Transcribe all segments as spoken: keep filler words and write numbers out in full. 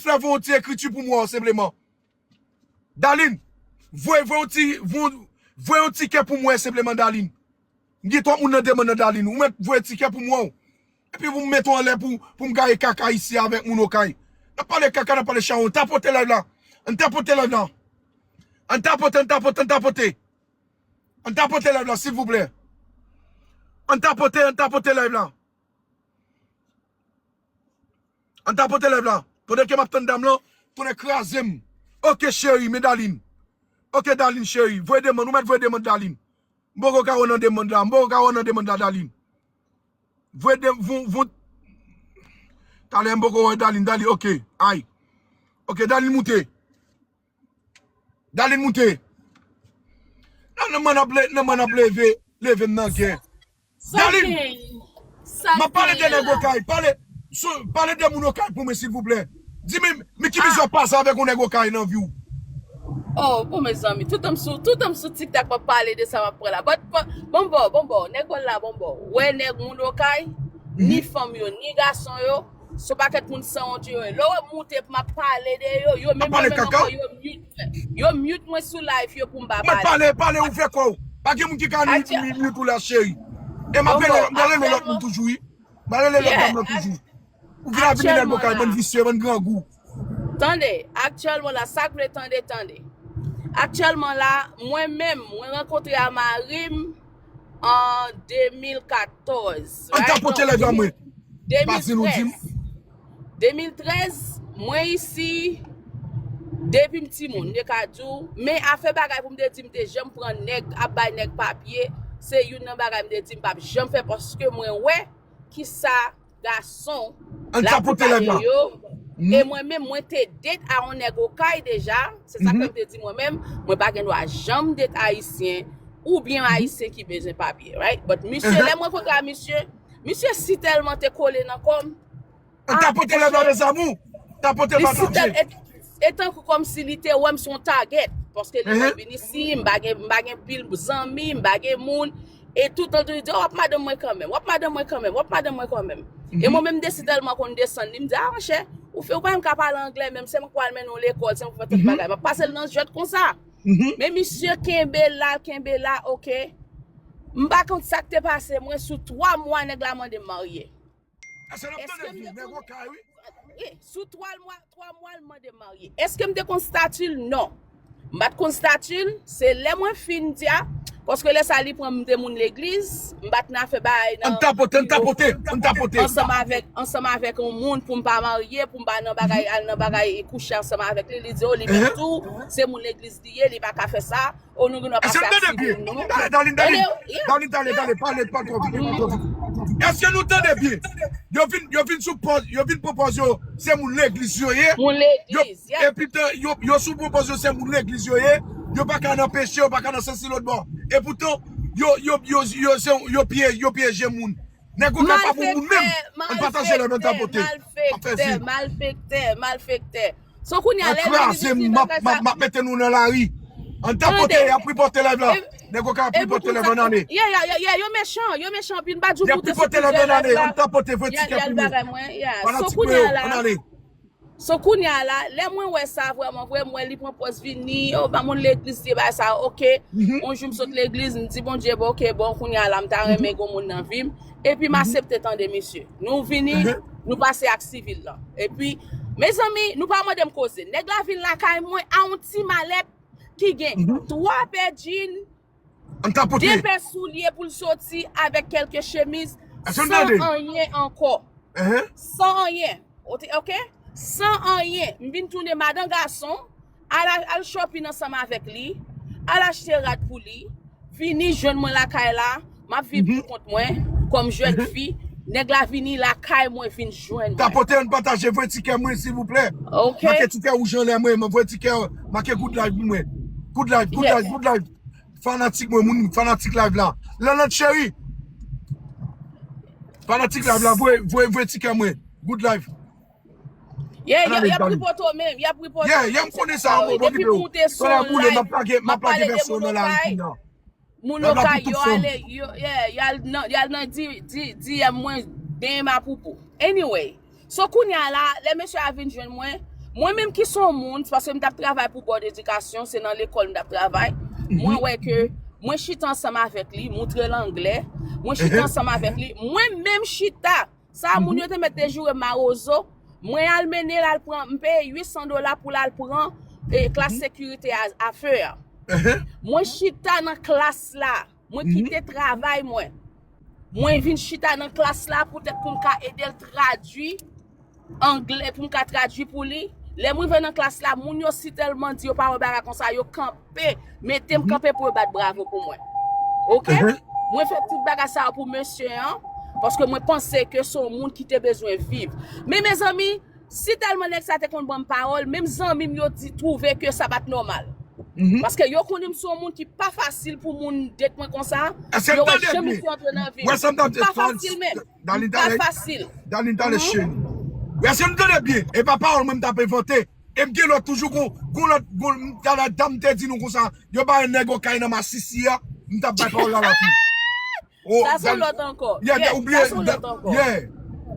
Flè, voye yon ti ekriti pou m wè w senpleman. Darline, voye, voye yon ti, voye, voye yon ti kè pou m wè senpleman, Darline. M gen twòp moun nan demann nan, Darline. Ou mèt voye ti kè pou m wè w. Epi pou m mete w anlè pou, pou m gaye kaka isi avèk moun Okay. N ap pale kaka, n ap pale chawony. Tapote live la. Ann tapote live la. Ann tapote, ann tapote, ann tapote. Ann tapote live la, silvouplè. Ann tapote, ann tapote live la. Ann tapote live la. Pandan ke m ap tann dam lan, tounen kraze m. Ok, cheri, men Darline. Ok, Darline, cheri. Voye demann, ou mèt voye demann, Darline. M poko ka wè nan demann la. M poko ka wè nan demann la, Darline. Voye de, voun, voun. Talè, m poko wè Darline, Darline, ok. Ay. Ok, Darline moute. Darline moute. Nan, nan mwen ap le-, nan mwen ap leve, leve m nan gen. Darline, m ap pale de nèg Okay. Pale, sou, pale de moun Okay pou mwen, silvouplè. Di m, men ki bizwen w pase avèk yon nèg Okay nan vi w? Oh, bon, mezanmi, toutan m sou, toutan m sou TikTok, m ap pale de sa m ap pran la. But, but, bon bò, bon bò, nèg wòl la, bon bò. Wè nèg moun Okay, ni fanm yo, ni gason yo, se yon pakèt moun sanwont yo ye. Lè w wè m moute pou m ap pale de yo, yo menm, yo menm ankò, yo mute mwen. Yo mute mwen sou live yo pou m pa pale. Pale, pale, ouvè kò w. Pa gen moun ki ka mute ou la, cheri. E m ap rele, m ap rele lòt moun toujou, wi. M ap rele lòt dam nan toujou. Ou vin ap vini nèg Okay, bann visye, bann grangou. Tande, aktyèlman la, sa k vle tande, tande. Aktyèlman la, mwen menm, mwen rankontre a mari m an de mil katòz. Ann tapote live la, mwen. Pase nou di m. De mil trèz, mwen isi depi m timoun, m te ka di w. Men afè bagay pou m te di m te janm pran nèg, ap bay nèg papye, se youn nan bagay m te di m p ap janm fè paske mwen wè kisa gason la pou pale yo. E mwen menm, mwen te date a yon nèg Okay deja. Se sa fè m te di mwen menm, mwen pa gen dwa janm date Ayisyen oubyen Ayisyen ki bezwen papye, right? But misye, lè mwen kontre a misye, misye si tèlman te kole nan kò m. Ann tapote live la, mes amours. Tapote, pataje. E tankou kòmsi li te wè m se yon target. Paske li wè m vin isi, m pa gen, m pa gen pil zanmi, m pa gen moun. E toutan tou li di, "Oh, w ap madanm mwen kanmenm, w ap madanm mwen kanmenm, w ap madanm mwen kanmenm." E mwen menm, m te si tèlman konn desann li, m di, "Ah, monchè, ou fè, ou pa menm ka pale anglè menm, se mwen k pral mennen w lekòl, se mwen k fè tout bagay." M ap pase l nan jwèt konsa. Men misye kenbe la, kenbe la, ok. M pa konn sa k te pase, mwen sou twa mwa, nèg la mande m marye. Èske n ap tande byen, nèg Okay, wi. Wi, sou twa mwa, twa mwa, l mande m marye. Èske m te konn stati l? Non. M pa t konn stati l. Se lè mwen fin di a, paske lè sa li pran m te moun legliz, m pa t nan afè bay nan. Ann tapote, ann tapote, ann tapote. Ansanm avèk, ansanm avèk yon moun pou m pa marye, pou m pa nan bagay, al nan bagay e kouche ansanm avèk li. Li di, oh, li menm tou, se moun legliz li ye, li pa ka fè sa. Oh, nou gen dwa pase ak sivil nou. Èske m tande byen? Talè, Darline, Darline. Darline, talè, talè, pale, pale twò vit, pale twò vit. Èske nou tande byen? Yo vin, yo vin sou pòz, yo vin pran pòz yo, se moun legliz yo ye. Moun legliz, yep. Epi yo, yo sou pran pòz yo, se moun legliz yo ye. Yo pa ka nan peche, yo pa ka nan sesi lòt bò. Epoutan, yo, yo, yo, yo, se, yo pye-, yo pyeje moun. Nèg Okay pa pou moun menm. Ann pataje live la, ann tapote. Malfektè, malfektè, malfektè. So kounye a lè l vin isi nan kay sa. M ap mete nou nan lari. Ann tapote, y ap ripote live la. Nèg Okay ap ripote live la, ann ale. Yeah, yeah, yeah, yeah, yo mechan, yo mechan anpil, m pa di w pou te sou plizyè live la. Ann tapote, voye ti kè pou nou. Fanatik mwen yo, ann ale. So kounye a la, lè mwen wè sa vrèman vre, m wè li pran pòz vini, oh, ba moun legliz li bay sa, ok. Yon jou m sot legliz, m di Bondye, bon, ok, bon, kounye a la, m ta renmen gon moun nan vi m. Epi m aksepte tande misye. Nou vini, nou pase ak sivil lan. Epi, mezanmi, nou pa mande m koze. Nèg la vin lakay mwen a yon ti malèt ki gen twa pè djin, de pè soulye pou l soti avèk kèlke chemiz, san anyen ankò. San anyen. Ok? San anyen. M vin tounen madan gason, al, al shopping ansanm avèk li, al achte rad pou li, vini jwenn mwen lakay la, m ap viv pou kont mwen, kòm jèn fi, nèg la vini lakay mwen vin jwenn mwen. Tapote, ann pataje, voye ti kè mwen, silvouplè. Ok. Make ti kè wouj anlè mwen, voye ti kè, make good life pou mwen. Good life, good life, good life. Fanatik mwen, moun fanatik live la. Lanlande cheri. Fanatik live la, voye, voye, voye ti kè mwen. Good life. Yeah, y ap ripote w menm, y ap ripote w menm. Yeah, yeah, m konnen sa, m okipe w. Tòlè boule, m ap lage, m ap lage vèsyon nan lari kounye a. Moun Okay yo ale, yo, yeah, y al nan, y al nan di, di, D M mwen, D M a poupou. Anyway, so kounye a la, lè mesye a vin jwenn mwen, Mwen menm ki se yon moun, se paske m t ap travay pou Bòd Edikasyon, se nan lekòl m t ap travay. Mwen wè ke mwen chita ansanm avèk li, moutre l anglè, mwen chita ansanm avèk li, mwen menm chita. Sa moun yo te mèt te joure mawozo, mwen al mennen l al pran, m peye uit san dola pou l al pran e, klas sekirite a, a feu a. Mwen chita nan klas la, mwen kite travay mwen. Mwen vin chita nan klas la poutèt pou m ka ede l tradui anglè, pou m ka tradui pou li. Lè m rive nan klas la, moun yo sitèlman di yo pa wè bagay konsa, yo kanpe, mete m kanpe pou yo bat bravo pou mwen. Oke? Mwen fè tout bagay sa yo pou mesye an, paske mwen panse ke se yon moun ki te bezwen viv. Men mezanmi, sitèlman nèg sa te konn ban m pawòl, menm zanmi m yo di, twouve ke sa pa t nòmal. Paske yo konnen m se yon moun ki pa fasil pou moun det mwen konsa. Yo wè jan misye antre nan vi m. Pa fasil menm. Pa fasil. Dalin, tande, cheri. Èske nou tande byen? E pa pawòl mwen m t ap envante. E m gen lòt toujou, gon, gon lòt, gon, m t al, dam te di nou konsa, yo bay nèg okay nan masisi a, m t ap bay pawòl la la tou. Sa se yon lòt ankò. Yeah, sa se yon lòt ankò.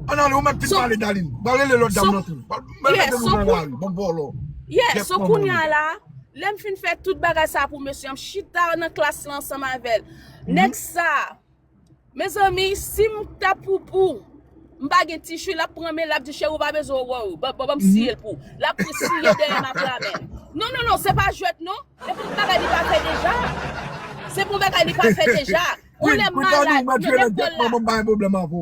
Ann ale, ou menm ki pale, Dalin. Ba rele lòt dam nan tou. Mwen mete nou nan lari, bon bòlò. Yeah, so kounye a la, lè m fin fè tout bagay sa pou mesye an, m chita nan klas la ansanm avè l. Nèg sa, mezanmi, si m ta poupou, m pa gen tichi, l ap pran men, l ap di, cheri, ou pa bezwen wè, ban, ban, ban m siye l pou ou. L ap siye dèyè m ap ramen. Non, non, non, se pa jwèt, non. Se pou bagay li pa fè deja. Se pou bagay li pa fè deja. Yon lè m malad, nèg bòl la.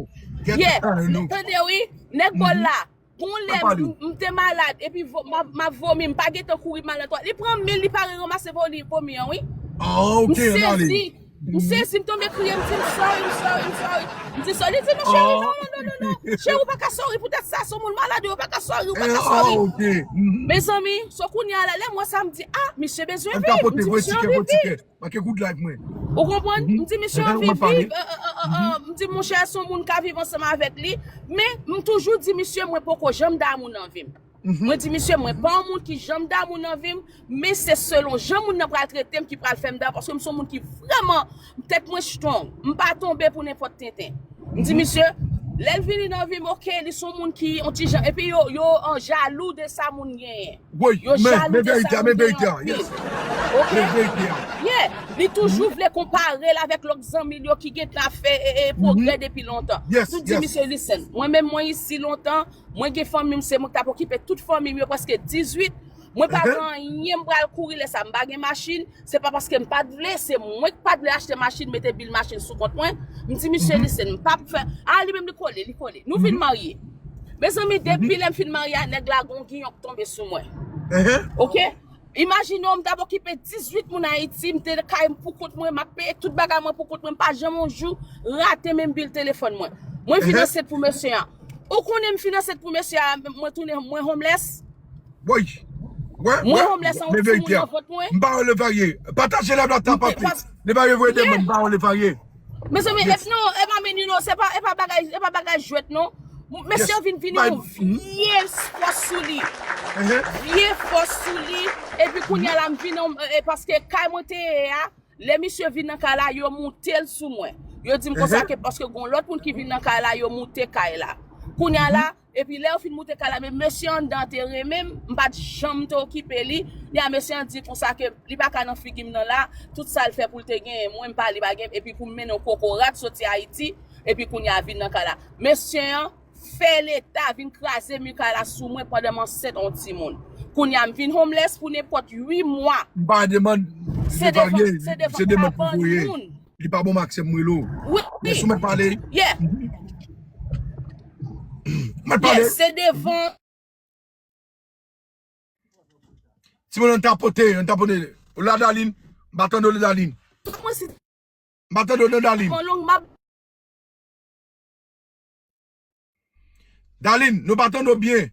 Yeah, tande wi, nèg bòl la. Gon lè m, m te malad, epi m ap vomi, m pa gentan kouri m al nan twalèt. Li pran men, li pare ranmase vomi, vomi an, wi. M sezi. M sezi, m tonbe kriye, m di, "M sorry, m sorry, m sorry." M di, "Sorry." Li di, "Non, cheri, non, non, non, non, non. Cheri, ou pa ka sorry poutèt sa, se yon moun malad, ou pa ka sorry, ou pa ka sorry." Mezanmi, so kounye a la, lè m wè sa, m di, "Ah, misye bezwen viv." M di, "Misye anvi viv." Ou konprann? M di, "Misye anvi viv." M di, "Monchè, se yon moun ka viv ansanm avèk li." Men, m toujou di misye, "Mwen poko janm damou nan vi m." Mwen di misye, "Mwen pa yon moun ki janm damou nan vi m, men se selon jan moun nan pral trete m ki pral fè m damou, paske m se yon moun ki vrèman, tèt mwen strong. M pa tonbe pou nenpòt tenten." M di misye, lè l vini nan vi m, oke, li se yon moun ki yon ti jan, epi yo, yo an jalou de sa moun genyen. Yo jalou de sa moun genyen anpil. Oke? Yeah. Li toujou vle konpare l avèk lòt zanmi l yo ki gentan ap fè e, e, pwogrè depi lontan. M di misye, "Listen, mwen menm mwen isi lontan, mwen gen fanmi m, se mwen k t ap okipe tout fanmi m yo prèske dizuit. Mwen pa gen anyen m pral kouri lè sa, m pa gen machin. Se pa paske m pa t vle, se mwen k pa t vle achte machin, mete bil machin sou kont mwen." M di misye, "Listen, m p ap fè." A, li menm li kole, li kole. Nou vin marye. Mezanmi, depi lè m fin marye a, nèg la gon giyon k tonbe sou mwen. Oke? Imajine w, m t ap okipe dizuit moun Ayiti, m te kay m pou kont mwen, m ap peye tout bagay mwen pou kont mwen, m pa janm yon jou rate menm bil telefòn mwen. Mwen vin ansent pou mesye a. Ou konnen m fin ansent pou mesye a, mwen tounen, mwen homeless. Woy. Mwen homeless an yon timoun nan vant mwen. M pa rele varye. Pataje la data pati. Ne varye voye de mwen, m pa rele varye. Mezanmi, e, non, e pa meni non, se pa, e pa bagay, e pa bagay jwèt non. Mesye vin vin yon vye fòs sou li. Vye fòs sou li. Epi kounye a la m vin, e, e, paske kay mwen te ye a, lè misye vin nan kay la, yo moute l sou mwen. Yo di m konsa ke paske gon lòt moun ki vin nan kay la, yo moute kay la. Kounye a la, epi lè yo fin moute kay la, men mesye anndan te renmen m, m pa t janm te okipe li. Kounye a mesye an di konsa ke li pa ka nan figi m nan la, tout sa l fè pou l te genyen mwen, m pa, li pa gen, epi pou m mennen yon kokorat soti Ayiti, epi kounye a vin nan kay la. Mesye an fè leta vin kraze mi kay la sou mwen pandan m ansent yon timoun. Kounye a m vin homeless pou nenpòt uit mwa. M pa demann, se devan, se devan kabann moun. Li pa bon m aksè m rele w. Wi. Yes, ou mèt pale. Yeah. Ou mèt pale. Yeah, se devan. Timoun, ann tapote, ann tapote. Ou la, Dalin? M pa tande w, Dalin. Mwen si M pa tande w non, Dalin. Pran long, m ap Dalin, nou pa tande w byen.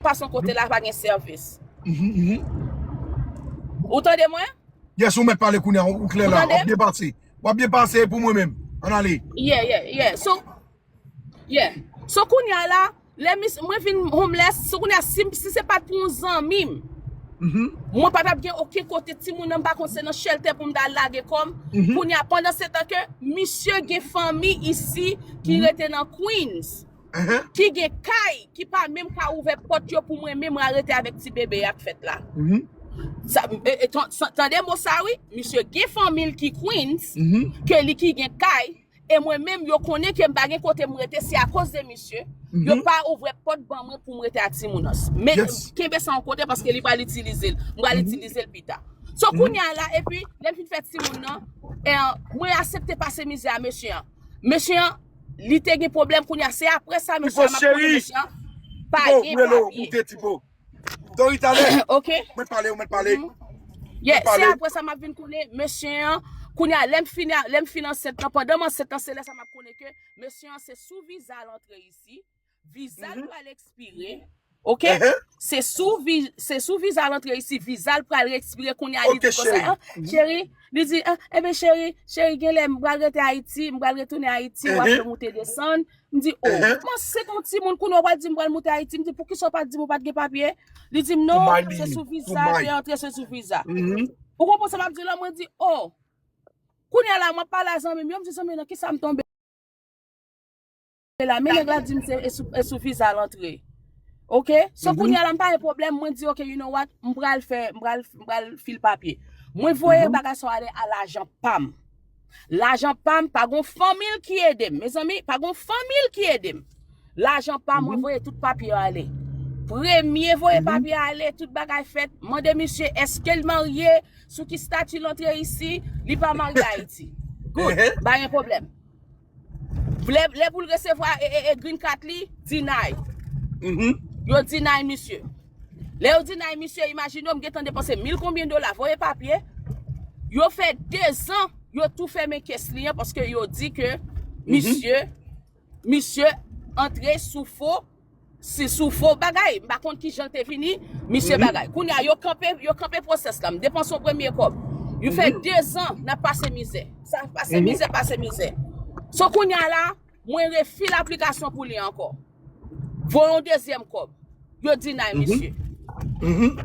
Pase yon kote la, pa gen sèvis. Mhm, mhm. Ou tande mwen? Yes, ou mèt pale kounye a, ou klè la. Ou tande? W ap byen pase. W ap byen pase pou mwen menm. Ann ale. Yeah, yeah, yeah. So, yeah. So, kounye a la, lè mis, mwen vin homeless, so kounye a, si, si se pa t pou yon zanmi m, mwen pa t ap gen okenn kote, timoun nan m pa konn se nan shelter pou m ta al lage kò m. Kounye a, pandan se tan ke misye gen fanmi isi ki rete nan Queens. ki gen kay, ki pa menm ka ouvè pòt yo pou mwen menm, mwen rete avèk ti bebe y ap fèt la. Sa, e, e, tan- sa- tande mo sa wi, misye gen fanmi l ki Queens, ke li ki gen kay, e mwen menm yo konnen ke m pa gen kote m rete, se akoz de misye, yo pa ouvè pòt ban mwen pou m rete ak timoun nan. Men, kenbe sa yon kote paske li pral itilize l. M pral itilize l pita. So, kounye a la, epi, lè m fin fè timoun nan, e, mwen aksepte pase mizè a mesye an. Mesye an, li te gen pwoblèm kounye a. Se apre sa, mesye an, m ap konnen mesye an pa gen papye. Tori talè. Ok. Mwen pale, mwen pale. Yeah, se apre sa m ap vin konnen mesye an. Kounye a, lè m fin, lè m fin ansent lan, pandan m ansent lan, se lè sa m ap konnen ke mesye an se sou viza l antre isi. Viza l pral ekspire. Ok? Se sou vi, se sou viza l antre isi, viza l pral ekspire kounye a, li di konsa, ah, cheri, li di, ah, enben cheri, cheri, genlè m pral rete Ayiti, m pral retounen Ayiti, w ap fè moute desann. M di, oh, kòman se yon timoun kounye a w pral di m pral moute Ayiti? M di, poukisa w pa t di m ou pa t gen papye? Li di m, non, se sou viza, te antre, se sou viza. Ou konprann sa m ap di w la? Mwen di, oh, kounye a la, mwen pale a zanmi m yo, m di, zanmi nan, kisa m tonbe la? Men nèg la di m se e sou, e sou viza l antre. Ok? So kounye a la, m pa gen pwoblèm, mwen di, ok, you know what, m pral fè, m pral, m pral fil papye. Mwen voye bagay sa yo ale a lajan pa m. Lajan pa m, pa gon fanmi l ki ede m. Mezanmi, pa gon fanmi l ki ede m. Lajan pa m, mwen voye tout papye yo ale. Premye voye papye ale, tout bagay fèt. Mande misye, èske l marye? Sou ki stati l antre isi? Li pa marye Ayiti. Good, pa gen pwoblèm. Lè, lè pou l resevwa e, e, e green card li, deny. Yo deny misye. Lè yo deny misye, imajine w, m gentan depanse mil konbyen dola, voye papye. Yo fè dezan, yo tou fèmen kes li an paske yo di ke misye, misye antre sou fo, si sou fo bagay, m pa konn kijan l te vini, misye bagay. Kounye a, yo kanpe, yo kanpe pwosès la. M depanse yon premye kòb. Yo fè dezan n ap pase mizè. Sa pase mizè, pase mizè. So kounye a la, mwen refil aplikasyon pou li ankò. Voye yon dezyèm kòb. Yo deny misye.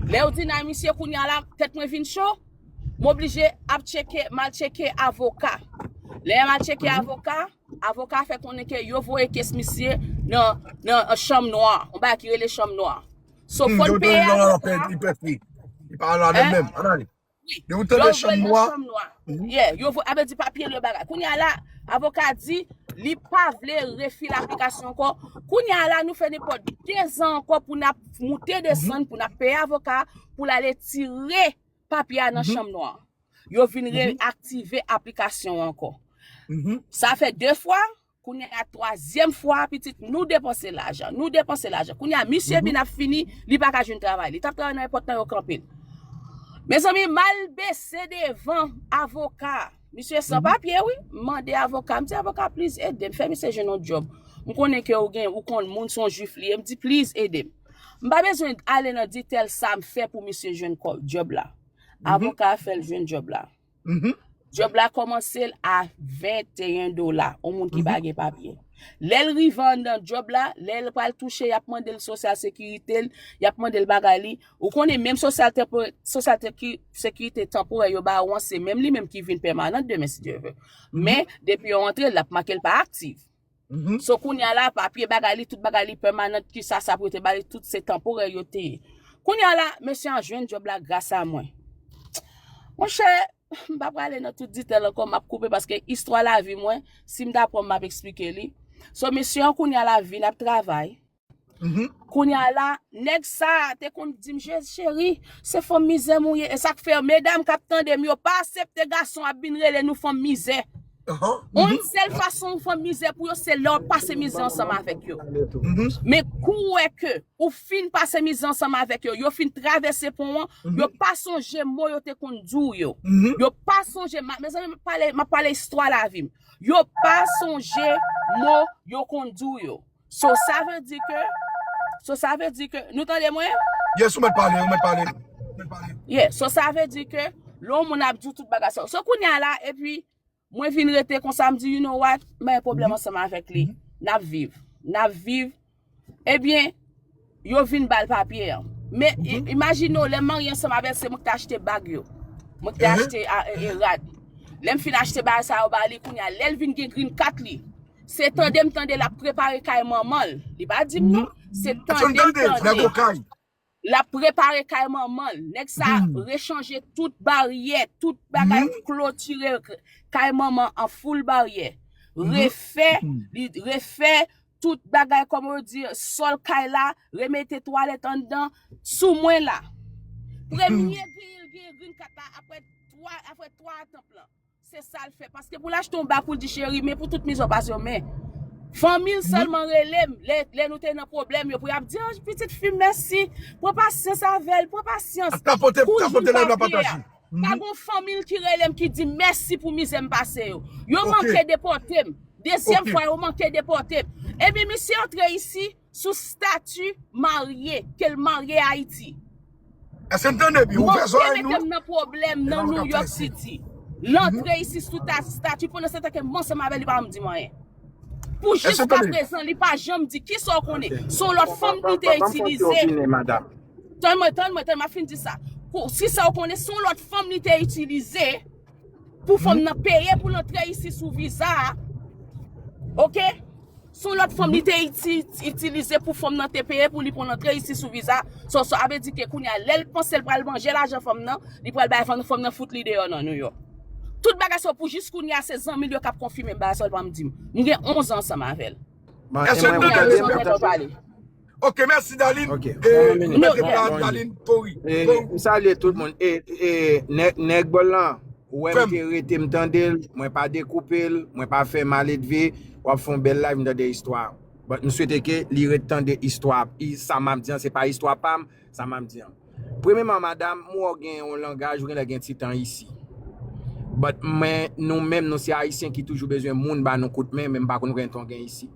Lè yo deny misye, kounye a la, tèt mwen vin cho. M oblije ap tcheke, m al tcheke avoka. Lè m al tcheke avoka, avoka fè konnen ke yo voye kes misye nan, nan, nan chanm nwa. Yon bagay ki rele chanm nwa. So, fò n peye avoka. Li pa la menm. Wi, yo voye l nan chanm nwa. Yeah, yo voye, a vle di papye l yo bagay. Kounye a la, avoka di, li pa vle refil aplikasyon ankò. Kounye a la, nou fè nenpòt dezan ankò pou n ap moute desann, pou n ap peye avoka, pou l ale tire papye a nan chanm nwa. Yo vin reaktive aplikasyon an ankò. Sa fè de fwa, kounye a twazyèm fwa, pitit, nou depanse lajan, nou depanse lajan. Kounye a, misye vin ap fini, li pa ka jwenn travay. Li t ap travay nan èpòt lan, yo kanpe l. Mezanmi, m al bese devan avoka. Misye san papye, wi. M mande avoka, m di, avoka, please, ede m. Fè misye jwenn yon djòb. M konnen ke ou gen, ou konn moun, se yon jwif li ye. M di, please, ede m. M pa bezwen ale nan detèl sa m fè pou misye jwenn kò-, djòb la. Avoka a fè l jwenn djòb la. Djòb la kòmanse l a venteyen dola, yon moun ki pa gen papye. Lè l rive anndan djòb la, lè l pral touche, y ap mande l sosyal sekirite l, y ap mande l bagay li. Ou konnen menm sosyal tanpo-, sosyal teki-, sekirite tanporè yo ba ou an, se menm li menm ki vin pèmanan demen, si Dye vle. Men, depi yo antre, l ap make l pa aktif. So, kounye a la, papye bagay li, tout bagay li pèmanan, ki sa, sa pou yo te ba li, tout se tanporè yo te ye. Kounye a la, mesye an jwenn djòb la gras a mwen. Monchè, m pa prale nan tout detèl ankò, m ap koupe paske istwa lavi mwen, si m ta pran, m ap eksplike li. So, mesye an kounye a la vin ap travay. Kounye a la, nèg sa a te konn di m, "Je-, cheri, se fanm mizè m ou ye." E sa k fè, medam k ap tande m yo, pa aksepte gason ap vin rele nou fanm mizè. Yon sèl fason yon fanm mizè pou yo, se lè w pase mizè ansanm avèk yo. Men kou w wè ke ou fin pase mizè ansanm avèk yo, yo fin travèse pon an, yo pa sonje mo yo te konn di w yo. Yo pa sonje, ma-, mezanmi, m ap pale, m ap pale istwa lavi m. Yo pa sonje mo yo konn di w yo. So, sa vle di ke, so, sa vle di ke, nou tande mwen? Yes, ou mèt pale, ou mèt pale. Ou mèt pale. Yeah, so, sa vle di ke, lè yon moun ap di w tout bagay sa. So, kounye a la, epi, mwen vin rete konsa, m di, you know what? M pa gen pwoblèm ansanm avèk li. N ap viv. N ap viv. Ebyen, yo vin ba l papye an. Men, i-, imajine w, lè m marye ansanm avè l, se mwen ki te achte bag yo. Mwen ki te achte a, e, e, rad. Lè m fin achte bagay sa yo ba li, kounye a, lè l vin gen green card li, Se tande m tande l ap prepare kay manman l. Li pa di m non. Se tande m tande. L ap prepare kay manman l. Nèg sa rechanje tout baryè, tout bagay, klotire kay manman an, full baryè. Refè, li refè tout bagay, kòman yo di, sòl kay la, remete twalèt anndan, sou mwen la. Premye griy li genyen green card la, apre twa, apre twa atanp lan. Se sa l fè. Paske pou l achte yon bak pou l di cheri, men pou tout mizè w pase yo, men. Fanmi l sèlman rele m, lè, lè nou te nan pwoblèm yo, pou y ap di, "Oh, pitit fi m, mèsi. Pran pasyans avè l, pran pasyans." Ap tapote, tapote lè l ap pataje. Pa gon fanmi l ki rele m ki di mèsi pou mizè m pase yo. Yo manke depòte m. Dezyèm fwa, yo manke depòte m. Epi misye antre isi sou stati marye, ke l marye Ayiti. Èske n tande byen? Ouvè zòrèy nou. Mete m nan pwoblèm nan New York City. L antre isi sou ta-, stati, pandan se tan ke m ansanm avè l, li pa janm di m anyen. Pou jiska prezan, li pa janm di. Kisa w konnen? Se yon lòt fanm li te itilize. Tann mwen, tann mwen, tann mwen, m ap fin di sa. Pou, si sa w konnen, se yon lòt fanm li te itilize pou fanm nan peye pou l antre isi sou viza a. Oke? Se yon lòt fanm li te iti-, itilize pou fanm nan te peye pou li pou l antre isi sou viza. So, sa vle di ke kounye a, lè l panse l pral manje lajan fanm nan, li pral bay fanm, fanm nan fout li deyò nan New York. Tout bagay sa pou jis kounye a, se zanmi l yo k ap konfime m bagay sa, l pa m di m. M gen onz an ansanm avè l. Èske nou tande byen? Ok, mèsi, Darline. Ok. E, nou mete plas Darline, Tori. E, Tori. M salye tout moun. E, e, nèg, nèg bòl lan, ou wè m te rete, m tande l, mwen pa dekoupe l, mwen pa fè maledve, w ap fè yon bèl live, m tande istwa. But m swete ke li ret tande istwa. I, sa m ap di an, se pa istwa pa m, sa m ap di an. Premyèman, madanm, m wè w gen yon langaj, ou genlè gen ti tan isi. But, men, nou menm, nou se Ayisyen ki toujou bezwen moun ba nou kout men, men m pa konn konbyen tan w gen isi.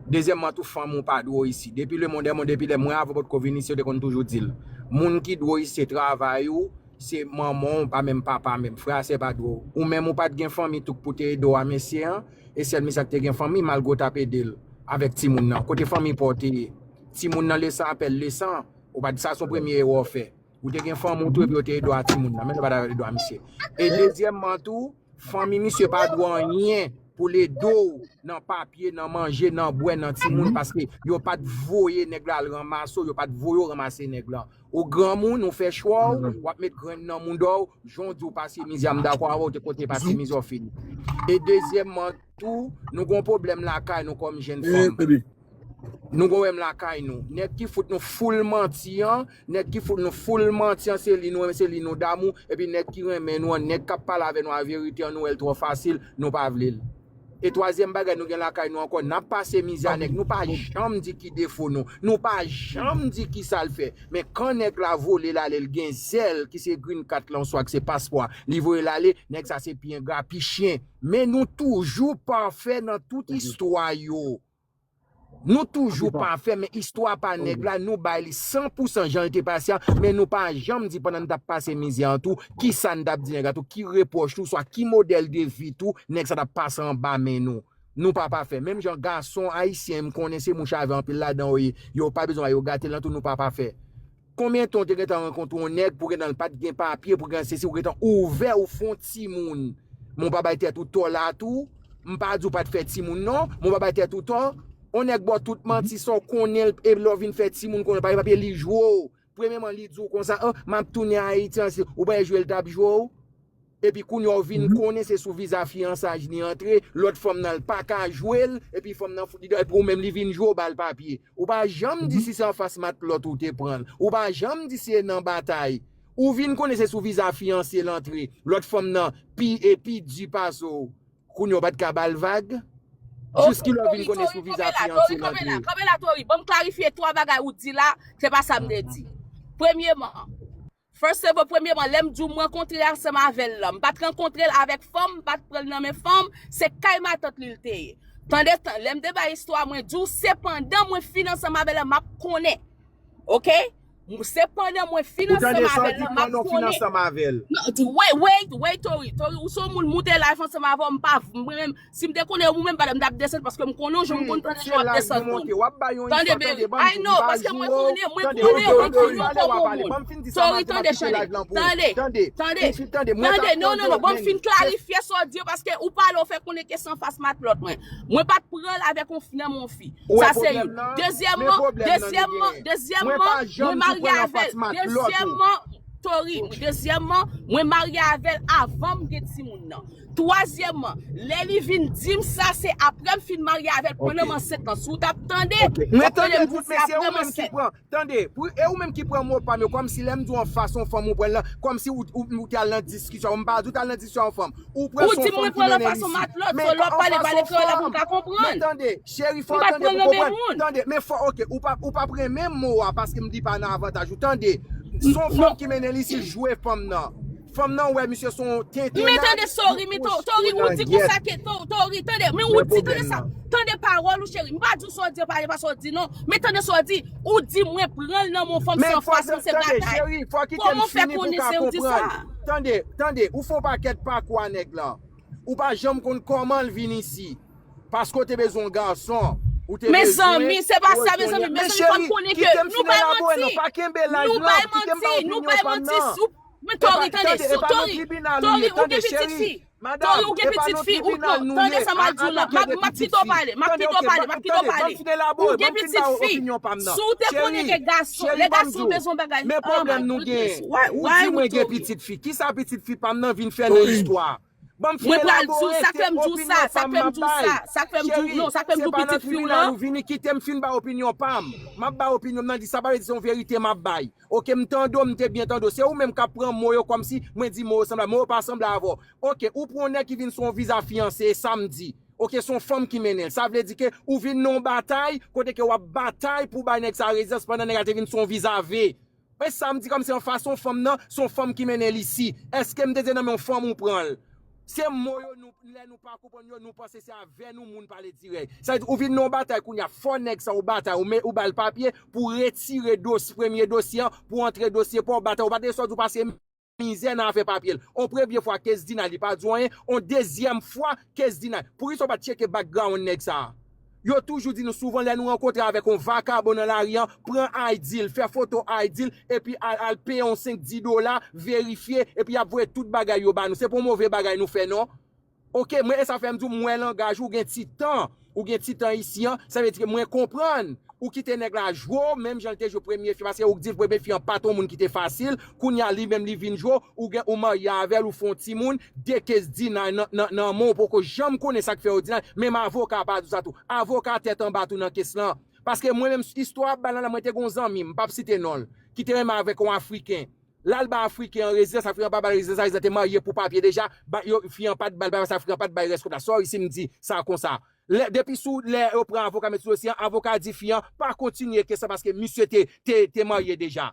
Dezyèmman tou, fanmi w pa dwe w isi. Depi le monde est monde, depi lè mwen avè w potko vin isi, yo te konn toujou di l. Moun ki dwe w isi, se travay ou, se manman w, pa menm papa menm. Frè a sè pa dwe w. Ou menm, ou pa t gen fanmi tou k pou te ede w a mesye an, e sèl misye a k te gen fanmi, malgre w t ap ede l avèk timoun nan. Kote fanmi pa w te ye? Timoun nan, le sang appelle le sang. Ou pa t, sa se yon premye erè w fè. Ou te gen fanmi w tou, epi yo te ede w a timoun nan. Men yo pa t ede w a misye. E dezyèmman tou, fanmi misye pa dwe anyen pou l ede w nan papye, nan manje, nan bwè, nan timoun, paske yo pa t voye nèg la al ranmase w, yo pa t voye w ranmase nèg la. Ou granmoun, ou fè chwa w, w ap met grenn nan mouda w, jan w di w pase mizè a, m dakò avè w, te konte pase mizè w fini. E dezyèmman tou, nou gon pwoblèm lakay nou kòm jèn fanm. Nou gon pwoblèm lakay nou. Nèg ki fout nou full manti an, nèg ki fout nou full manti an, se li nou renmen, se li nou damou, epi nèg ki renmen nou an, nèg k ap pale avè nou a verite an, nou wè l twò fasil, nou pa vle l. E twazyèm bagay nou gen lakay nou ankò, n ap pase mizè a nèg, nou pa janm di ki defo nou, nou pa janm di ki sa l fè. Men kan nèg la vole l ale, l gen zèl ki se green card lan, oswa ki se paspò a, li voye l ale, nèg sa se pi engra, pi chen. Men nou toujou pafè nan tout istwa yo. Nou toujou pafè, men istwa pa nèg la, nou bay li san pou san jan l te pase a, men nou pa janm di pandan n t ap pase mizè an tou, kisa n t ap di nèg la tou, ki repwòch tou, swa ki modèl de vi tou, nèg sa t ap pase anba men nou. Nou pa pafè. Menm jan gason ayisyen m konnen se mouch avè anpil ladan yo ye, yo pa bezwen yo gate l nan tou, nou pa pafè. Konbyen tan w te gentan rankontre yon nèg pou gentan l pa t gen papye, pou gentan sesi, ou gentan ouvè, ou fè yon timoun. Men w pa bay tèt ou tò la tou. M pa di w pa t fè timoun non, men w pa bay tèt ou tò. Yon nèg ba w tout manti, sa w konnen l, e lè w vin fè timoun konnen l pa gen papye, li jwe w. Premyèman, li di w konsa, "Oh, m ap tounen Ayiti ansi." Ou pa jwe l t ap jwe w. Epi kounye a w vin konnen se sou viza fiyansaj li antre, lòt fanm nan l pa ka jwe l, epi fanm nan fout li deyò, epi ou menm li vin jwe w ba l papye. Ou pa janm di si se anfas matlòt ou te pran l. Ou pa janm di si se nan batay. Ou vin konnen se sou viza fiyanse l antre, lòt fanm nan pi e pi di pase w. Kounye a w pa t ka ba l vag. Jiskilè w vin konnen sou viza fiyanse l antre. Kanpe la, Tori, ban m klarifye twa bagay ou di la, se pa sa m te di. Premyeman, First of all, premyeman, lè m di w m rankontre ansanm avè l lan, m pa t rankontre l avèk fanm, m pa t pran l nan men fanm, se kay matant li l te ye. Tande tan, lè m te bay istwa mwen di w, se pandan mwen fin ansanm avè l lan, m ap konnen. Oke? Se pandan mwen fin ansanm avè l lan, m ap konnen. Non, wait, wait, wait, Tori. Tori, ou se yon moun moute live ansanm avè w, m pa, mwen menm, si m te konnen ou menm, m pa t ap desann paske m konnen w jan m konn tande jan w ap desann moun. Tande, baby, I know, paske mwen konnen, mwen konnen, mwen konnen w kòm yon moun. Tori, tande, chale. Tande, tande, tande, non, non, non, ban m fin klarifye sa w di yo paske ou pale, ou fè konnen kesyon anfas matlòt mwen. Mwen pa t pran l avèk yon fi, nan men yon fi. Sa se youn. Dezyèmman, dezyèmman, dezyèmman, mwen marye avè l. Dezyèmman, Tori, dezyèmman, mwen marye avè l avan m gen timoun nan. Twazyèmman, lè li vin di m sa, se apre m fin marye avè l, pandan m ansent lan. Si w t ap tande, w ap tande m di se apre m ansent. Tande, pou, e ou menm ki pran mo pa m yo, kòmsi lè m di w anfas yon fanm ou pran l lan, kòmsi ou, ou, ou te al nan diskisyon. M pa di w te al nan diskisyon yon fanm. Ou pran son fanm ki mennen l isi. Men anfas yon fanm. Men tande, cheri, fò w tande pou konprann. Tande, men fò, oke, ou pa, ou p ap renmen mo a paske m di pa nan avantaj ou. Tande, son fanm ki mennen l isi, l jwe fanm nan. Fanm nan wè misye son tenten. Men tande, Tori, men Tori, ou di konsa ke, Tori, tande, men ou di, tande sa, tande pawòl ou, cheri. M pa di w sa w di an pa, pa sa w di non. Men tande sa w di, ou di mwen pran l nan men yon fanm se anfas lan se batay. Kòman w fè konnen se ou di sa? Tande, tande, ou fè yon pakèt pakou a nèg lan. Ou pa janm konn kòman l vin isi. Paske w te bezwen yon gason. Ou te bezwen. Mezanmi, se pa sa, mezanmi. Mezanmi, fò n konnen ke nou bay manti. Nou bay manti, nou bay manti sou. Men Tori, tande, Tori, Tori, ou gen pitit fi. Tori, ou gen pitit fi. Ou, non, tande sa m ap di w la. M ap, m ap kite w pale, m ap kite w pale, m ap kite w pale. Ou gen pitit fi. Si w te konnen ke gason, lè gason bezwen bagay. Men pwoblèm nou gen. Ou di mwen gen pitit fi. Kisa pitit fi pa m nan vin fè nan istwa? Ban m fin elabore, se opinyon pa m m ap bay. Cheri, se pa nan tribinal ou vini, kite m fin bay opinyon pa m. M ap bay opinyon m nan, di sa pa vle di se yon verite m ap bay. Oke, m tande w, m te byen tande w. Se ou menm k ap pran mo yo kòmsi mwen di mo yo sanble, mo yo pa sanble avè w. Oke, ou pran yon nèg ki vin sou yon viza fiyanse, e sa m di. Oke, se yon fanm ki mennen l. Sa vle di ke ou vin nan yon batay, kote ke w ap batay pou bay nèg sa rezidans pandan nèg la te vin sou yon viza V. Men sa m di kòmsi anfas yon fanm nan, se yon fanm ki mennen l isi. Èske m te di nan men yon fanm ou pran l? Se mo yo nou, lè nou pa konprann yo, nou panse se avè nou moun pale dirèk. Sa vle di ou vin nan yon batay kounye a, fò nèg sa ou batay, ou, men, ou ba l papye pou retire dos-, premye dosye an, pou antre dosye pa w, batay, ou pa t gen sòt ou pase mizè nan afè papye l. On premye fwa Kesdina li pa di w anyen, on dezyèm fwa Kesdina. Poukisa w pa t tcheke background nèg sa a? Yo toujou di nou souvan lè nou rankontre avèk on vakabon nan lari an, pran I D l, fè foto I D l, epi al, al peye on senk di dola, verifye, epi y ap voye tout bagay yo ba nou. Se pa on move bagay nou fè non. Oke, mwen, e sa fè m di w, m wè langaj ou, ou gen ti tan. Ou gen ti tan isi an, sa vle di ke mwen konprann. Ou kite nèg la jwe w, menm jan l te jwe premye fi, paske ou k di l premye fi an pa t on moun ki te fasil, kounye a li menm li vin jwe w, ou gen, ou marye avè l, ou fè on timoun, de Kesdina nan, nan, nan men w, ou poko janm konnen sa k fè yo di l, menm avoka a pa di w sa tou. Avoka a tèt anba tou nan kes lan. Paske mwen menm, istwa w ap bay lan la, mwen te gen on zanmi m, m p ap site non l, ki te renmen avèk on Afriken. L al ba Afriken an rezidans, Afriken an pa ba l rezidans, Ayisyen te marye pou papye deja, ba, yo, fi an pa t ba l, ba, Afriken an pa t bay rès kòb la. Sorry si m di sa konsa. Lè, depi sou, lè yo pran avoka met sou dosye an, avoka di fi an pa kontinye kes lan paske misye te, te, te marye deja.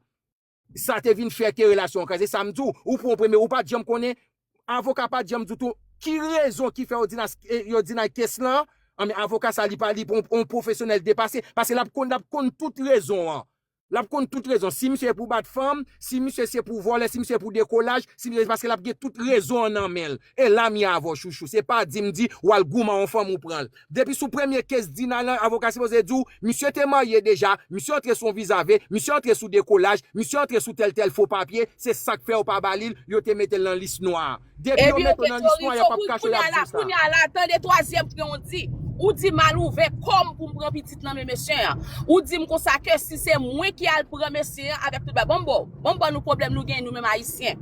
Sa te vin fè ke relasyon an kraze. Sa m di w, ou pran premye, ou pa t janm konnen, avoka pa t janm di w tou ki rezon ki fè yo deny, eh, yo deny kes lan. Anben, avoka sa, li pa, li pran on pwofesyonèl depase, paske l ap konn, l ap konn tout rezon an. L ap konn tout rezon. Si misye pou bat fanm, si misye se pou vòlè, si misye pou dekolaj, si misye, paske l ap gen tout rezon an nan men l. E la m ye avè w, chouchou. Se pa di m di w al goumen a yon fanm ou pran l. Depi sou premye kes Dina lan, avoka sipoze di w, misye te marye deja, misye antre sou yon viza V, misye antre sou dekolaj, misye antre sou tèl tèl fo papye, se sa k fè yo pa ba li l, yo te mete l nan lis nwa a. Depi yo mete w nan lis nwa, y ap ap kache w, y ap di w sa. Kounye a la, tande twazyèm pwen w di. Ou di m al ouvè kò m pou m pran pitit nan men mesye an. Ou di m konsa ke si se mwen ki al pran mesye an avèk tout bagay. Ban m ba w, ban m ba nou pwoblèm nou genyen nou menm Ayisyen.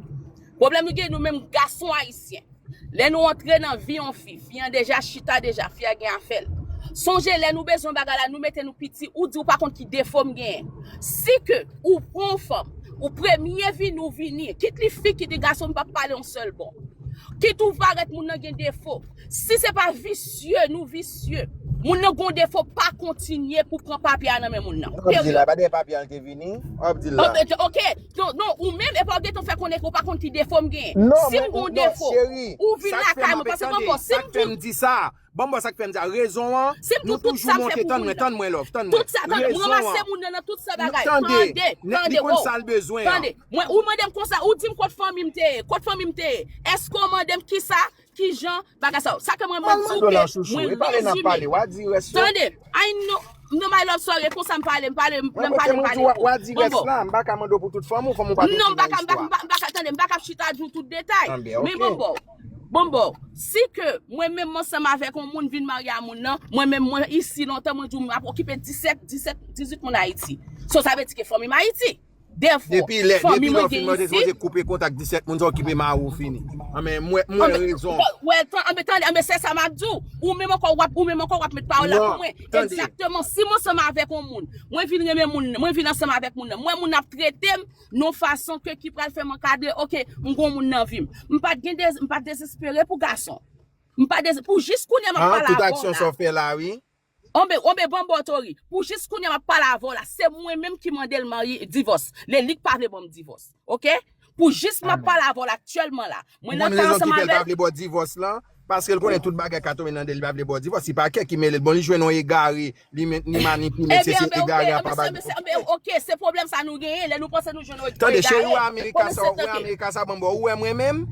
Pwoblèm nou genyen nou menm gason Ayisyen. Lè nou antre nan vi yon fi, fi an deja chita deja, fi a gen afè l. Sonje lè nou bezwen bagay la, nou mete nou piti, ou di ou pa konn ki defo m genyen. Si ke ou pran yon fanm, ou premye vini, ou vini, kit li fi, kit li gason, m p ap pale yon sèl bò. Kit ou parèt moun nan gen defo. Si se pa visye, nou visye. Moun nan gon defo, pa kontinye pou pran papye a nan men moun nan. Period. Ap di la, pa dèyè papye a l te vini. Ap di la. Oke, non, non, ou menm, epa w gentan fè konnen ke w pa konn ki defo m genyen. Si m gon defo, ou vin lakay mwen, paske m ankò, si m di. Sa k fè m di sa, Bon, bon, sa k fè m di a rezon an, Si m nou di w tout sa toujou se monte, pou tann moun mwen, nan. Tann mwen, love, tann Tout mwen. sa, tann, mwen Rezon ranmase an. Moun nan nan tout sa bagay. Tande, Tande, li, tande, li konn oh. Sa l bezwen an. Tande, mwen, ou mande m konsa, ou di m kot fanmi m te ye, kot fanmi m te ye. Èske w mande m kisa, kijan, bagay sa yo. Sa ke mwen mwen di w ke mwen rezime. Tande, I know, non, my love, sorry, e konsa m pale, m pale, m pale, m pale. Wa di rès la, m pa ka mande w pou tout fanmi w, fanmi w pa gen Non, m pa ka, m pa, fanmi. M pa ka, tande, m pa ka chita di w tout detay. Men bon, bon, bon, bon. Si ke mwen menm m ansanm avèk yon moun vin marye a moun nan, mwen menm mwen isi lontan, mwen di w m ap okipe disèt, disèt, dizuit moun Ayiti. So sa vle di ke fanmi m Ayiti. Defo, Depi lè, fanmi depi lè mwen w fin gen mande isi. Jose koupe kontak disèt moun sa okipe mari w fini. Anben, mwen, mwen rezon. Wè, tan, anben, tande, anben, se sa m ap di w. Ou menm ankò w ap, ou menm ankò w ap met pawòl la Non, pou mwen. tande. Egzakteman, si mwen ansanm avèk yon moun, mwen vin renmen moun nan, mwen vin ansanm avèk moun nan, mwen moun ap trete m nan fason ke ki pral fè m ankadre, oke, m gon moun nan vi m. M pa t gen dez, m pa t dezespere pou gason. M pa dez, pou jis kounye a m ap Ah, pale tout avè w aksyon la. Sa w fè la, wi. Onbe, onbe, bon, bon, Tori. Pou jis kounye a m ap pale avè w la, se mwen menm ki mande l marye divòs. Lè li k pa vle ban m divòs. Oke? Pou jis m ap pale avè w la aktyèlman la. Mwen nan ka ansanm avè l. Ou konn rezon ki fè l pa vle ba w divòs lan? Paske l konnen tout bagay ka tonbe nan de l, li pa vle ba w divòs. Li pa kè ki mele l. Bon, li jwenn yon egare, li men- li manipile, se se egare a pa ba l. Oke, se pwoblèm sa nou genyen, lè nou panse nou jwenn yon egare. Tande, cheri, ou wè Amerika sa, ou wè Amerika sa, bon, bon, ou wè mwen menm?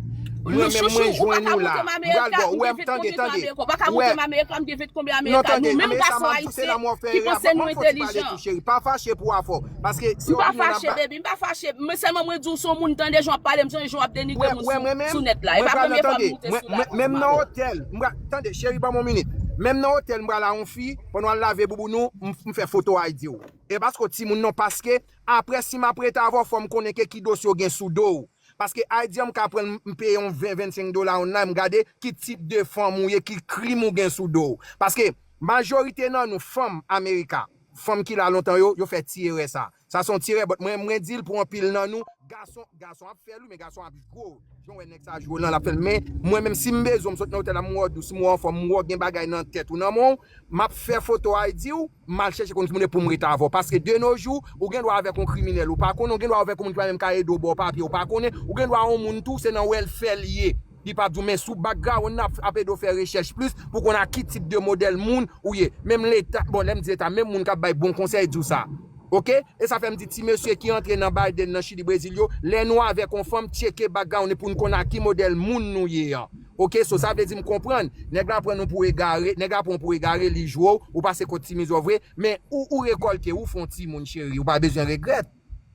Mwen menm, mwen jwenn ou la. M pral ba w, ou wè, tande, tande. Ou wè. Konbyen Amerika, m gen vent konbyen Amerika. Nou menm gason ayisyen ki panse nou entèlijan. Cheri, pa fache pou afò. Paske se opinyon n ap ba. M pa fache, baby, m pa fache. Men sèlman mwen di w se yon moun, tande jan w ap pale m, jan w ap denigre moun sou nèt la. E pa premye fwa m moute sou la. Menm nan otèl, m pral, tande, cheri, ban m yon minit. Menm nan otèl, m pral a yon fi, pandan w al lave bouboun ou, m, m fè foto I D w. E pa paske w timoun non, paske apre si m ap rete avè w, fò m konnen ke ki dosye w gen sou do w. Paske I D an m ka pran l, m peye yon ven, vennsenk dola online, m gade ki tip de fanm ou ye, ki krim ou gen sou do w. Paske majorite nan nou, fanm Amerika, fanm ki la lontan yo, yo fè ti erè sa. Sa se yon ti erè, but mwen, mwen di l pou anpil nan nou, gason, gason ap fè l wi, men gason ap jwe w. Jan w wè nèg sa jwe w lan, l ap fè l. Men mwen menm, si m bezwen w, m sot nan otèl la, m wè w dous, m wè w anfòm, m wè w gen bagay nan tèt ou, nan men w, m ap fè foto I D w, m al chèche konn ki moun e pou m rete avè w. Paske de nos jours, ou gen dwa avèk yon kriminèl, ou pa konnen, ou gen dwa avèk yon moun ki pa menm ka ede w ba w papye, ou pa konnen, ou gen dwa yon moun tou, se nan welfare li ye. Li p ap di w, men sou background nan ap, ap ede w fè rechèch plis pou konn a ki tip de modèl moun ou ye. Menm leta, bon, lè m di leta, menm moun k ap bay bon konsèy di w sa. Oke? E sa fè m di ti mesye ki antre nan Biden, nan Chili, Brezil yo, lè nou avèk yon fanm, tcheke background pou n konn a ki modèl moun nou ye an. Oke? So, sa vle di m konprann. Nèg la pran nou pou egare, nèg la pran w pou egare, li jwe w, ou pase kot ti mizò vre, men ou, ou rekòlte, ou fè yon timoun, cheri, ou pa bezwen regrèt.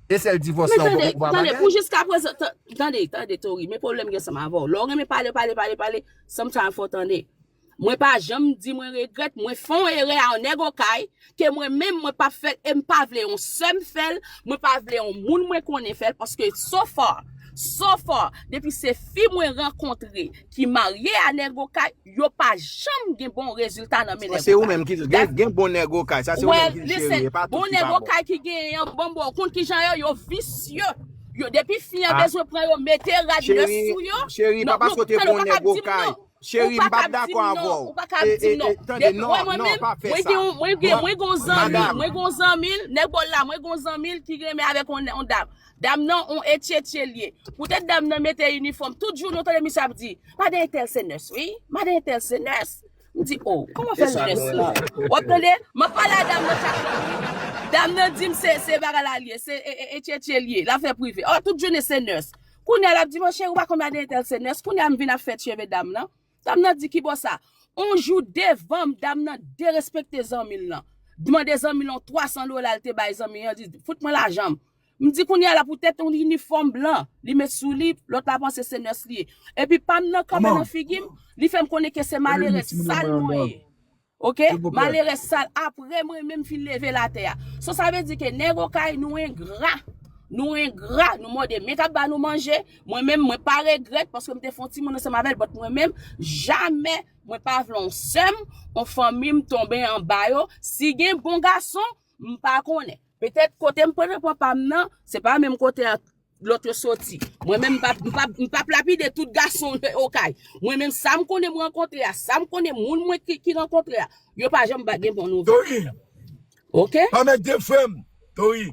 E sèl divòs lan ou pa, ou pa bagay. Tande, pou jiskaprezan, tande, tande, Tori, men pwoblèm gen ansanm avè w. Lè w renmen pale, pale, pale, pale, sometimes fò w tande. Mwen pa janm di mwen regrèt, mwen fè yon erè a yon nèg Okay, ke mwen menm mwen p ap fè l, e m pa vle yon sè m fè l, mwen pa vle yon moun mwen konnen fè l, paske so far, so far, depi se fi mwen rankontre ki marye a nèg Okay, yo pa janm gen bon rezilta nan men nèg Okay. Se ou menm ki gen, gen bon nèg Okay, sa se ou menm ki jere, e pa tout ki pa bon. Bon nèg Okay ki genyen an, bon, bon, ou konn kijan yo, yo visye. Yo, depi fi an bezwen pran yo, mete rad nèf sou yo. Cheri, pa paske w te bon nèg Okay. Cheri, m p ap dakò avè w. Ou pa ka ap di m non. Tande, non, non, pa fè sa. Mwen gen, mwen gen, mwen gen yon zanmi, mwen gen yon zanmi, nèg bò la, mwen gen yon zanmi ki renmen avèk yon, yon dam. Dam nan, yon etchetche l ye. Poutèt dam nan mete inifòm, tout jounen w tande misye ap di, madan entèl se nèrs, wi. Madan entèl se nèrs. M di, oh, kòman fè l nèrs la? W ap tande, m ap pale a dam nan chak jou. Dam nan di m se, se bagay la l ye, se etchetche l ye, l ap fè prive. Oh, tout jounen se nèrs. Kounye a l ap di, monchè, ou pa konn madan entèl se nèrs. Kounye a m vin ap fè cheve dam nan. Dam nan di, ki bò sa? On jou devan m, dam nan derespekte zanmi l lan. Mande zanmi l yon twa san dola, l te bay zanmi an, di, fout mwen lajan m. M di, kounye a la, poutèt yon inifòm blan li met sou li, lòt la panse se nèrs li ye. Epi pa m nan kanpe nan figi m, li fè m konnen ke se malerèz sal mwen ye. Oke? Malerèz sal, apre mwen menm fin leve l atè a. So, sa vle di ke nèg Okay, nou engra. Nou engra, nou mòde men k ap ba nou manje. Mwen menm, mwen pa regrèt paske m te fè yon timoun ansanm avè l, but mwen menm, jamè mwen pa vle yon sè m, yon fanmi m tonbe anba yo. Si gen bon gason, m pa konnen. Petèt kote m pran pran pa m nan, se pa menm kote a lòt yo soti. Mwen menm, m pa, m pa, m p ap lapide tout gason Okay. Mwen menm, sa m konnen m rankontre a, sa m konnen moun mwen ki, ki rankontre a, yo pa janm ba gen bon nouvèl. Tori. Oke? Pa mèt de frè m, Tori.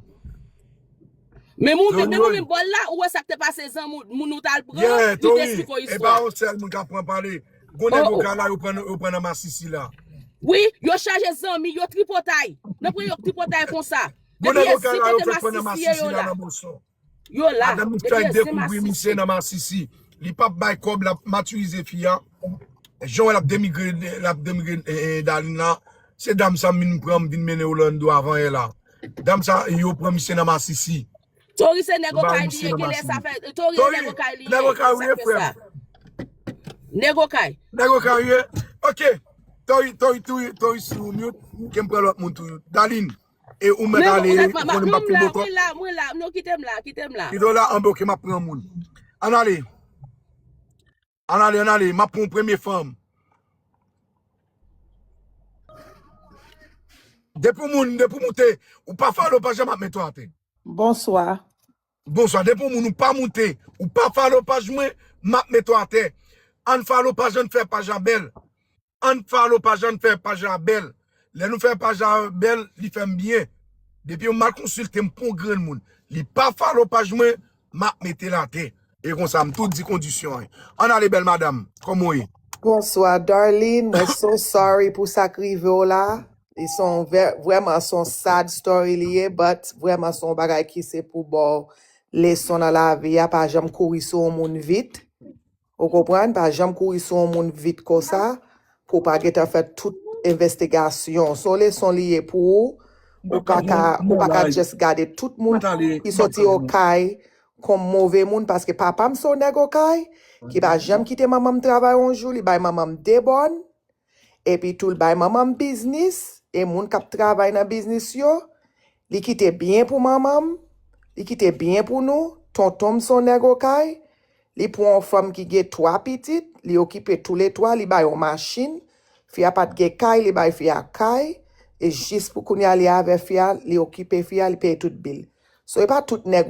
Men moun, men moun menm bò la, ou wè sa k te pase zanmi w, moun ou t al pran, li te esplike w istwa. E pa yon sèl moun k ap pran pale. Gon nèg okay la, yo pran, yo pran nan masisi la. Wi, yo chaje zanmi, yo tripotay. Nan pran yo tripotay konsa. Gon nèg okay la, yo fèk pran nan masisi la nan Boston. Yo la. Adan m fèk dekouvri misye nan masisi. Li p ap bay kòb, l ap matirize fi a. Jan wè l ap denigre, l ap denigre, eh, eh, Darline la. Se dam sa m vin pran, m vin mennen Orlando avan yè la. Dam sa, yo pran misye nan masisi. Tori se nèg okay li ye, genlè sa fè. Tori se nèg okay li ye, sa fè sa. Nèg okay. Nèg okay li ye. Ok. Tori, Tori, Tori, Tori sou mute. Ke m pran lòt moun tou. Darline, e ou mèt ale, ou konnen m p ap fè moto. Mwen la, mwen la, non, kite m la, kite m la. Kite w la, anben, ok, m ap pran moun. Ann ale. Ann ale, ann ale, m ap pran yon premye fanm. Depi w moun, depi w moute, ou pa follow paj la, m ap mete w atè. Bonswa. Bonswa, depi w moun ou pa moute, ou pa follow paj mwen, m ap mete w atè. Ann follow paj la, ann fè paj la bèl. Ann follow paj la, ann fè paj la bèl. Lè nou fè paj la bèl, li fè m byen. Depi yo mal konsilte m pou yon grenn moun, li pa follow paj mwen, m ap mete l atè. E konsa, m tou di kondisyon an. Ann ale, bèl madanm, kòman w ye? Bonswa, Darline. Mwen so sorry pou sa k rive w la. Li se yon vè-, vrèman se yon sad story li ye, but vrèman se yon bagay ki se pou ba w leson nan lavi a, pa janm kouri sou yon moun vit. Ou konprann? Pa janm kouri sou yon moun vit konsa, pou w pa gentan fè tout envestigasyon. Se yon leson li ye pou ou. Ou pa ka, ou pa ka just gade tout moun ki soti okay kòm move moun, paske papa m se yon nèg okay, ki pa janm kite manman m travay yon jou, li bay manman m de bòn, epi tou l bay manman m biznis, e moun k ap travay nan biznis yo, li kite byen pou manman m, li kite byen pou nou, tonton m se yon nèg okay, li pran yon fanm ki gen twa pitit, li okipe toulètwa, li ba yo machin, fi a pa t gen kay, li bay fi a kay, e jis pou kounye a li avè fi a, li okipe fi a, li peye tout bil. So, e pa tout nèg